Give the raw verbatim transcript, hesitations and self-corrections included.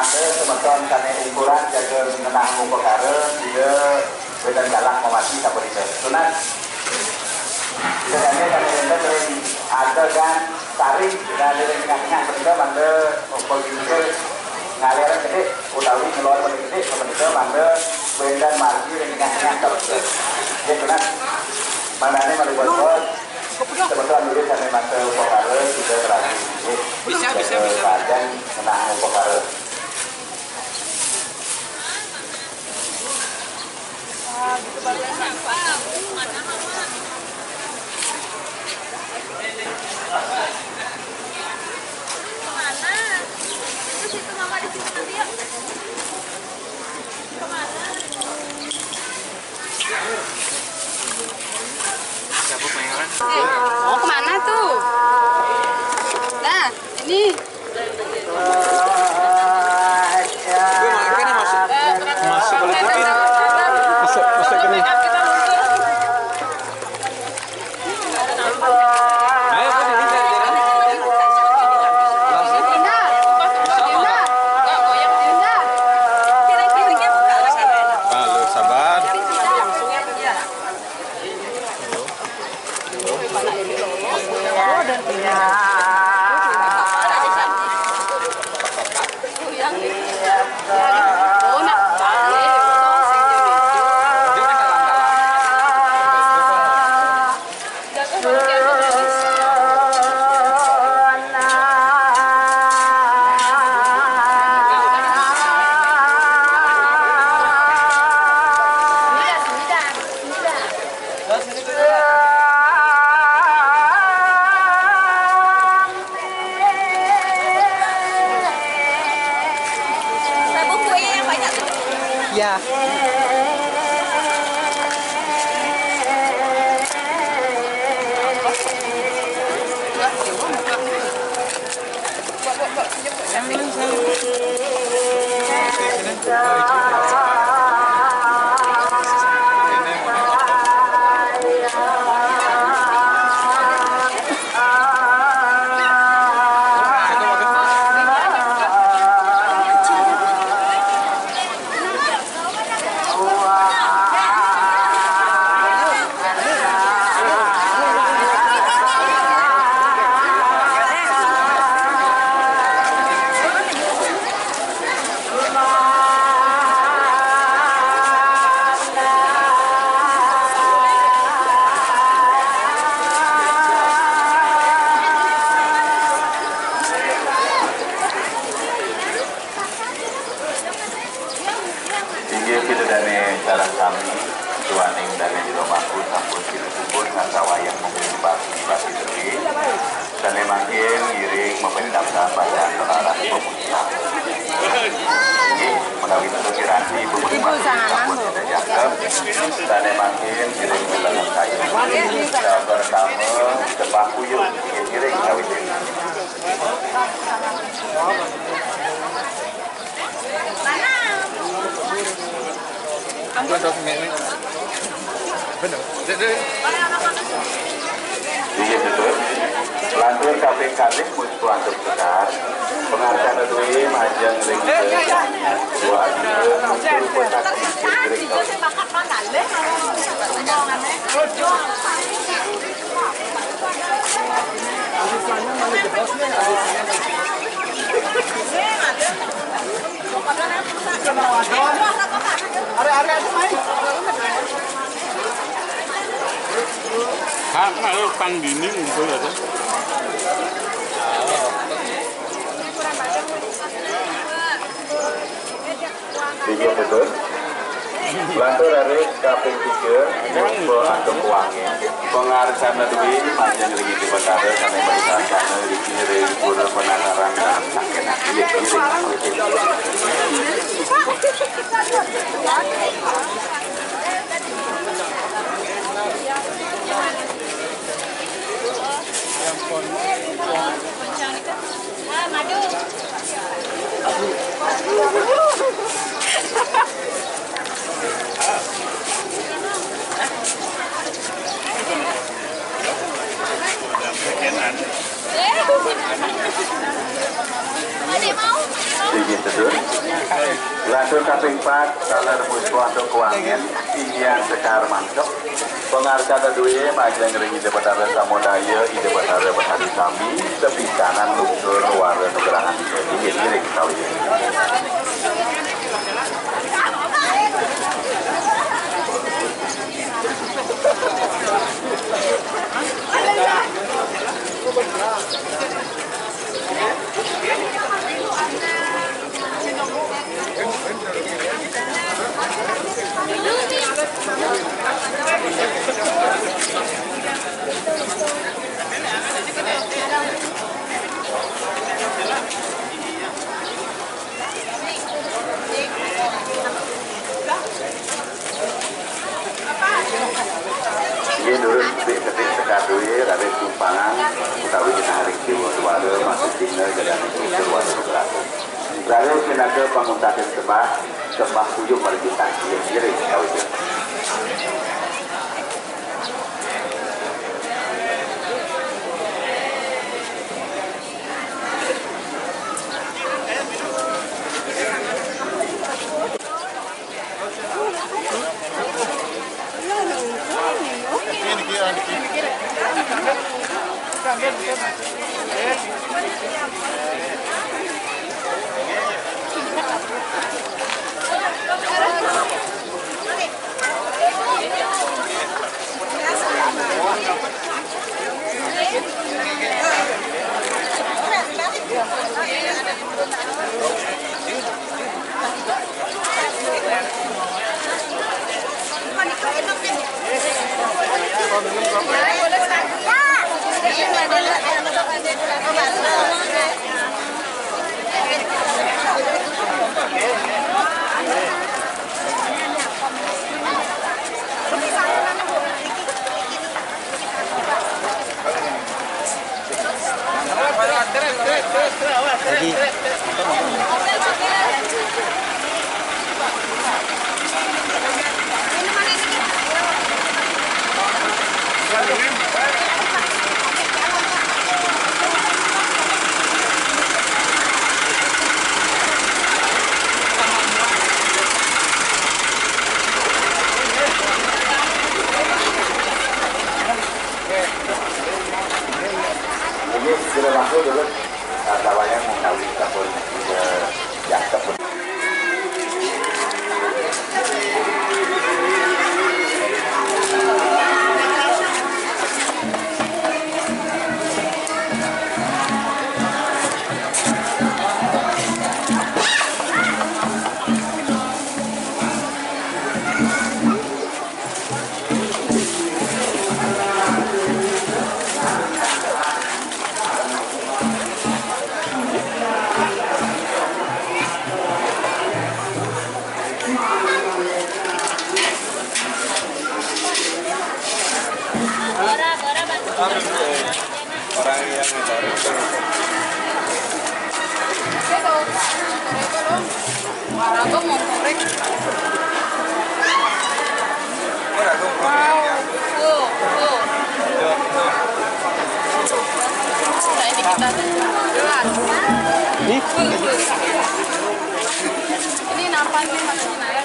Ada semeton sané ukuran jaga ngenang upakara, sida wénten galak mamati sapunika. Tunas, sida sané sané wénten ring adegan tarik, sida ring tengah-tengah punika mangda upakara ngalér kedék utawi ngeluar kedék, sapunika mangda wénten margi ring tengah-tengah sapunika. Nggih, tunas. Mangdané malih bos-bos, semeton dulu sané mangda upakara, sida terasi. Nggih. Bisa, bisa, bisa. Sajan ngenang upakara. Mau kemana tuh? Nah, ini. Gue malah kan masuk. Masuk, boleh bikin. Masuk, masuk ke nih. Ayo, kan ini jalan-jalan. Langsung. Sabar. Ya. Inggih, Ida dané sareng sami, duaning dané Jero Mangku sampun sida puput ngastawayang mungguing bakti, bakti dewi. Sané mangkin ngiring mapendaptan bacaan telaran pemujian. Inggih, menawi tutur piranti puput bakti sampun sida jangkep. Sané mangkin ngiring mapendaptan. Pertama, Tepah Kuyung. Inggih, ngiring kawitin. Ampun, Dok, ini, ini. Bener. Dek, dek. Inggih, betul. Lantur kaping kalih mugi antuk sekar. Pengarsan duwe majeng ring dua. Hak malu pang dinding gitu ya, Teh. Inggih, betul. Lantur raris kaping tiga, monggo antuk wangi. Pangarsana duwe majeng ring Ida Betara sané marisasana ring pura penataran dalam sakéna. Inggih, inggih. Gitu. Lantur kaping pat, taler muswa antuk kawangén, inggihan sekar mangkep. Pangarsa kadué, majeng ring Ida Batara Samodaya, Ida Batara Batari sami, sepisanan lungsur wara nugrahan. Inggih, ngiring kalih. Inggih, durus setik-setik sekar duwé, raris tumpangan utawi genah ring Déwa Suara, masih tinggal jalan itu Suara Suprapto. Raris pinaka panguntasin sembah, sembah tuyuk margi tangkil, ngiring kawit. Lagi. Ini sudah masuk dulu. Kata wayang menawi sampun sudah jangkep. Orang yang Ini nampan nih maksudnya ya.